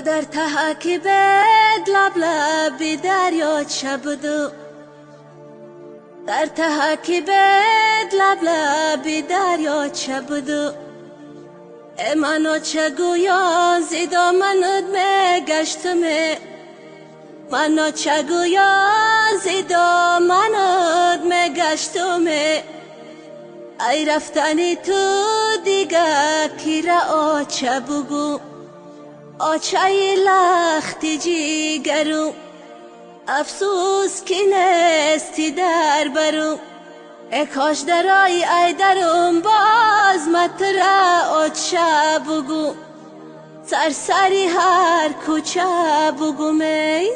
در ته بد لب لب دریا چه بدو، در ته بد لب لب دریا چه بدو، منو چه گویا زی دامنت میگشتمه، منو چه گویا زی دامنت میگشتمه، ای رفتنی تو دیگه کی را آچه بگو، آچه لخت جیگرم، افسوس که نیستی در برم، ای کاش درای ای درم باز متره آچه بگو، سرسری هر کوچه بگو ای.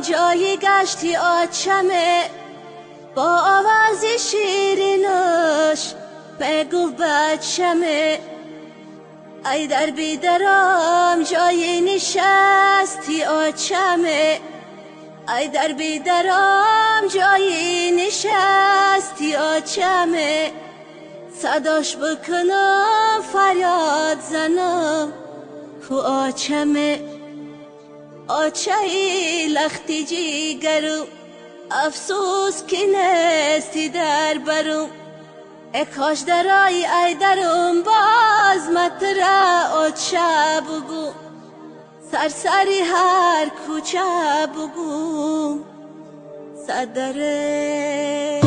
جایی گشتی آچمه، با آواز شیرینش بگو بچمه، ای در بیدرام جایی نشستی آچمه، ای در بیدرام جایی نشستی آچمه، صداش بکنم فریاد زنم کو آچمه، آچه لختی جیگرم، افسوس که نیستی در برم، ای کاش درای ای درم باز متره آچه بگو، سرسری هر کوچه بگو صدره.